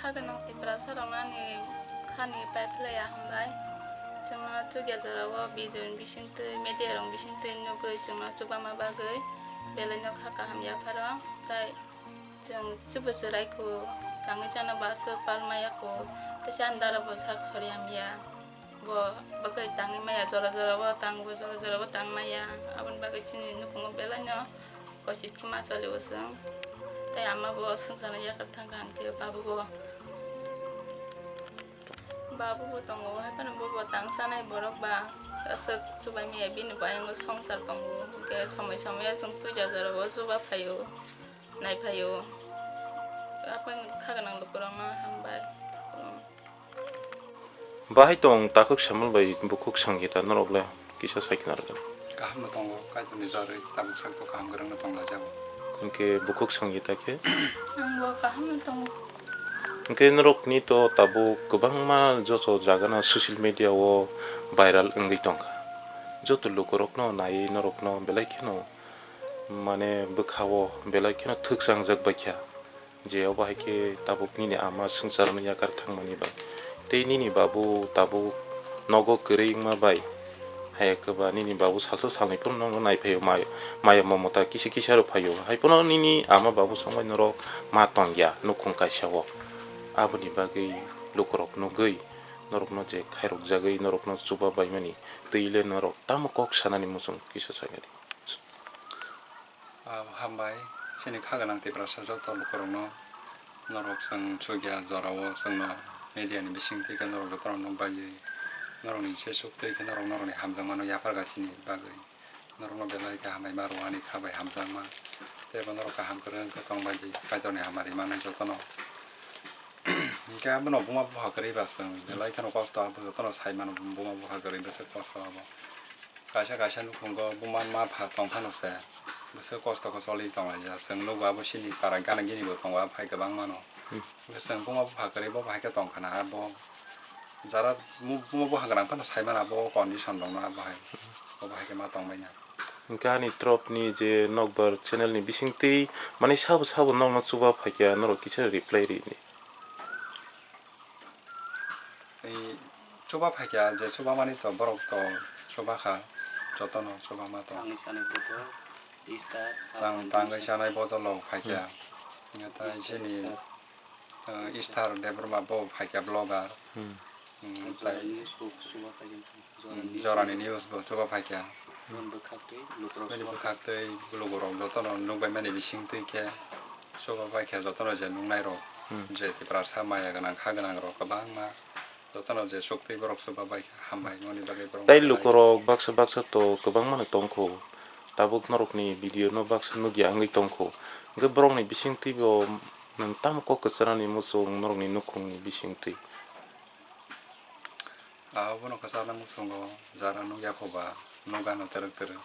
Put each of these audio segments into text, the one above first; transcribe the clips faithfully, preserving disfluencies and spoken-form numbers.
Haganang Tiprasa rokno ani khani pai phlaiya hambai. Chwngno chukya jorao video ni bisingtwi, media rok bisingtwi nugwi chwngno chubama bagwi belai no kha kaham yapharo. Tai chwng chubu chwrai kho, tangwi chana ba aswk pal maya kho, teisa ani dara bo sak sori hamya. Bo bagwi tangwi maya, jora jora bo tango, jora jora bo tang maya. Aboni bagwi chini nukhungo belai no kochit khe ma choli o chwng. Tai ama bo swngcharno yakar thang kha hwnkhe babu bo, babu bo tongo, hai phano bo bo tang chanai borok ba aswk chubai maya, bini bo ayang o swngchar tongo. Hwnkhe somoi somoi o chwng chuja jora bo chuba phaio, nai phaio. Aboni kha gwnang lukurokno hambai. Bahai tong takhuk samal bai bukhuk Sangeeta norok le kisa sai khna rwgwno. Kaham no tongo, Kaitor ni jarwi tabuk sak to kaham kwrwng no tong laijak. Hwnkhe bukhuk Sangeeta khe? Ang bo kaham no tongo. Hwnkhe norok ni to tabuk kwbangma joto jaga no social media o viral wngwi tongkha. Joto lukurok no naiwi norok no belai kheno mane bwkha o belai kheno thwk changjak bai kha. Je obo hai khe tabuk nini ama swngchar no yakar thangmani bai. Tei nini babu tabuk nogo kwrwi wngma bai. Hai khe ba nini babu salsa salnwi phano nono nai phaio, mai-, maya mamota kisa kisa rw phaio. Hai phano nini ama babu songbai norok ma tongya nukhung kaisa o. Aboni bagwi lukurok nugwi norokno je khairokjagwi norokno chuba baimani twi le norok tamo kok sanani muchung kisa sakadi. Ah, hambai, chini kha gwnang Tiprasa joto lukurokno, norok chwng chukya jorao chwngno media ni bisingtwi khe norok jotono nukbaiwi, norokni jesuktwi khe norok norokni hamjakmano yapharkha chini bagwi. Norokno belai khe hambai ma rwani kha bai hamjakma, tei bo norok kaham kwrwng khe tongbaidi Kaitorni hamari manwi jotono. Hwnkhe abono buma bupha kwrwi ba chwng belai kheno kosto, abo jotono sai mano buma bupha kwrwi bwswk kosto abo. Kaisa kaisa nukhungo buma ma pha tong phano se bwswk kosto khe choli tong laijak. Chwng nugo abo chini para gana gini bo tongo, abo hai kwbang mano. Hmm. Hwnkhe chwng buma bupha kwrwi bo bahai khe tong khana, abo jara mu-, buma bupha gwnang phano sai mano abo condition rokno abo hai, bo bahai khe ma tong baina. Hwnkhe ani tropni je nokbar channel ni bisingtwi mani sabo sabo nokno chuba phaikha norok kisa reply rini. Ei chuba phaikha, je chuba mani to borok to chuba kha, jotono chuba ma to. Tangwi chanai bodo, Easter, Tang-, tangwi chanai bodol rok phaikha. Hmm. Neta Easter, chini, Easter. Uh, Easter Debbarma bo phaikha vlogger. Hmm. Hmm, tai Jorani news bo chuba phaikha. Jorani news bo chuba phaikha. Bini bwkhaktwi lukurok Bini chuba bwkhaktwi lukurok jotono nukbaimani bisingtwi khe chuba phaikha, jotono je nuknairok, hmm, je Tiprasa maya gwnang kha gwnangrok kwbangma jotono je suktwi borok chuba phaikha, hambai moni bagwi borok. Tai lukurok baksa baksa to kwbangmano tongkho, tabuk norokni video no baksa nukya wngwi tongkho, hwnkhe borokni bisingtwi bo nwng tamo kok kwcharani muchung norokni nukhungni bisingtwi? Abono kwchana muchungo jara nukya kho ba nukgano twrwk twrwk.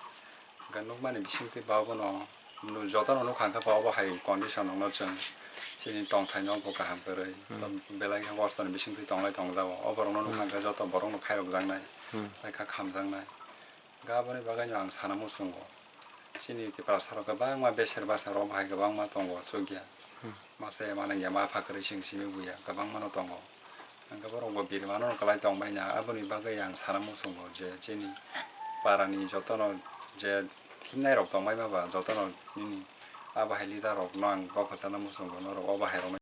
Hwnkhe nukmani bisingtwi ba abono nu-, jotono nukha hwnkhe ba obo hai condition rokno chwng chini tongthai no bo kaham kwrwi. Hmm. To belai khe kostoni bisingtwi tonglai tongjago. O borokno nukha hwnkhe joto borokno khairokjaknai, hmm, tei kha khamjaknai. Hwnkhe aboni bagwino ang sana muchungo. Chini Tiprasa rok kwbangma beser basa rok bahai kwbangma tongo chukya. Hmm. Masa ya manang ya ma pha kwrwi sing simi buya kwbangma no tongo. Hwnkhe borok bo birma no kwlai tong baina, aboni bagwi ang sana muchungo je chini para ni jotono je himnai rok tong bai ma ba jotono nini abo hai leader rok no ang kok kwchana muchungo, norok o bahai rok no